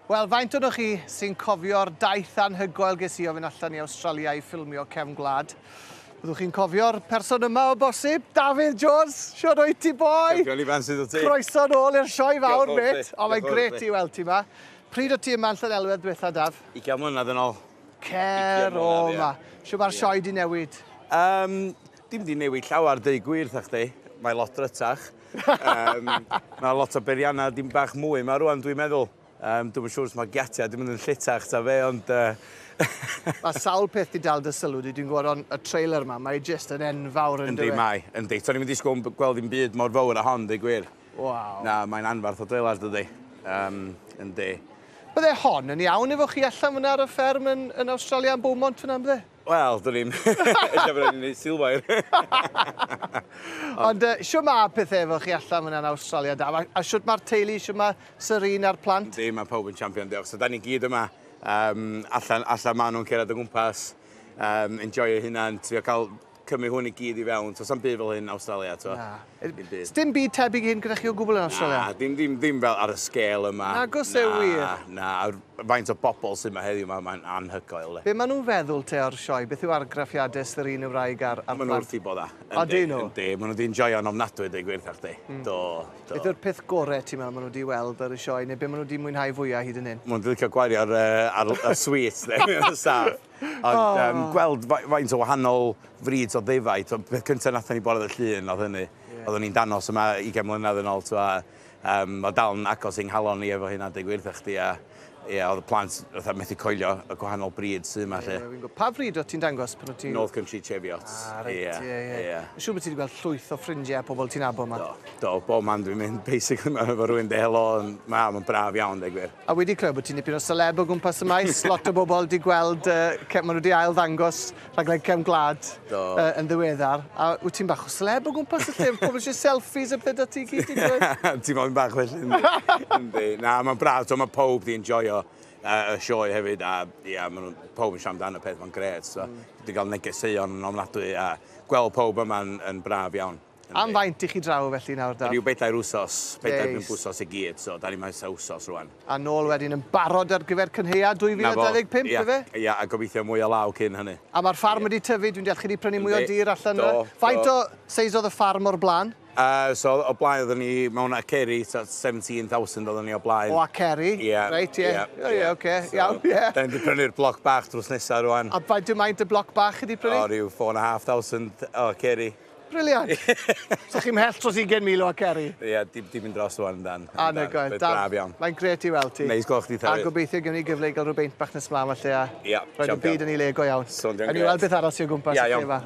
Wel, faint ohonoch chi sy'n cofio'r daith anhygoel ges i o fynd allan i Awstralia i ffilmio Cefn Gwlad? Byddwch chi'n cofio'r person yma o bosib, Dafydd Jones! Shwd wyt ti boi? Champion Ifan, sut wyt ti? Croeso nôl i'r sioe fawr, mêt. O, mae'n grêt i weld ti 'ma. Pryd o't ti yma yn Llanelwedd dwetha, Daf? Ugian mlynedd yn ôl. Cer o 'ma. Shwt mae'r sioe 'di newid? Um, dim 'di newid llawer, deud gwir 'tha chdi. Mae lot drytach. um, mae lot o beiriannau dim bach mwy 'ma rwan, dwi'n meddwl. Um, dwi'm yn siŵr os mae giatiau 'di mynd yn lletach ta fe, ond... Mae sawl peth 'di dal dy sylw di, dwi'n gwybod, ond y trailer 'ma, mae jyst yn enfawr yn Yndi, mae, yndi. To'n i'm yn disgwyl gweld dim byd mor fawr â hon, deud gwir. Waw. Na, mae'n anfarth o drelar, dydi. Um, yndi. Bydde hon yn iawn efo chi allan fyna ar y fferm yn, yn Awstralia, yn Beaumont fyna, bydde? Wel, dwn i'm. Ella bod ni'n neud silwair. Ond uh, shwt mae pethau efo chi allan fyna yn Awstralia, Daf? A, a shwt mae'r teulu, shwt mae Serene a'r plant? Yndi, mae pawb yn champion, diolch. So, da ni gyd yma. Um, allan, allan maen nhw'n cerdded o gwmpas, um, enjoy eu hunan, trio cael cymryd hwn i gyd i fewn. So, sa'm byd fel hyn yn Awstralia, to. Na. Dim byd. Dim byd tebyg i hyn gyda chi o gwbl yn Awstralia? Na, dim, dim, dim fel ar y sgêl yma. Nagos e wir? Na, na. A faint o bobl sydd yma heddiw yma, mae'n anhygoel. Le. Be maen nhw'n feddwl te o'r sioe? Beth yw argraffiadau Serene y wraig a'r, a'r Maen nhw wrth i bodda. Odyn nhw? Yndi, maen nhw wedi enjoyo'n ofnadwy, dweud gwir wrtha chdi. Do, do. Beth yw'r peth gorau ti'n meddwl maen nhw wedi weld ar y sioe, neu be maen nhw wedi mwynhau fwyaf hyd yn hyn? Maen nhw wedi licio gwario ar, ar, ar sweets, de, y staff. Ond oh. um, gweld faint o wahanol freeds o ddefaid, so, peth cyntaf nathon ni bore ddydd Llun oedd hynny. Yeah. Oeddwn ni'n danos yma 20 mlynedd yn ôl, twa, um, mae dal yn agos i'n nghalon i efo hynna, dweud gwir wrtha chdi, a ie, oedd y plant fatha methu coelio y gwahanol breeds sydd yma, lle. Ie, Pa frid o't ti'n dangos pan o't ti... North Country Cheviots. Ah, reit, ie, ie. ie. Mae'n siŵr bod ti wedi gweld llwyth o ffrindiau a pobl ti'n nabod yma. Do, do, bob man dwi'n mynd, basically, mae efo rhywun deud helo, ond mae'n braf iawn, dweud gwir. A wedi clywed bod ti'n dipyn o celeb o gwmpas y maes, lot o bobl wedi gweld, uh, maen nhw wedi ail ddangos rhaglen Cefn Gwlad uh, yn ddiweddar. A wyt ti'n bach o celeb o gwmpas y lle? Pobl eisiau selfies a pethau da ti gyd i dweud? Ti'n moyn bach felly, yndi. Yndi. Na, mae'n braf, so mae pob di enjoyo uh, y sioe hefyd, a ia, maen nhw, pob yn siarad amdano y peth, mae'n gret. So, mm. Wedi cael negeseuon yn ofnadwy, a gweld pob yma'n yn braf iawn. Am faint i chi draw felly nawr, Daf? Ryw bedair wsos, pedair pump wsos i gyd, so da ni 'ma ers wsos rwan. A nôl wedyn yn barod ar gyfer cynhaea 2025, ife? Ia, a gobeithio mwy o law cyn hynny. A mae'r ffarm wedi tyfu, dwi'n deall chi wedi prynu mwy o dir allan yna. Faint o seis oedd y ffarm o'r blaen? So o blaen oeddwn ni mewn aceri, so 17,000 oeddwn ni o blaen. O aceri? Ie. Reit, ie. Ie, oce, iawn, ie. Da ni wedi prynu'r bloc bach drws nesa rwan. A faint yw maint y bloc bach chi wedi prynu? O, ryw 4,500 o aceri. Brilliant! So chi'n mhell dros 20,000 o aceri? Ie, yeah, di, di mynd dros rwan, dan. Anhygoel. Dan, braf iawn. Mae'n gret i weld ti. Neis gweld chdi hefyd. A gobeithio gewn ni gyfle i gael rhyw beint bach nes mlaen falle a Ia, rhoid y byd yn ei le go iawn. Swnio'n grêt. Ewn ni weld beth arall sy o gwmpas y lle 'ma.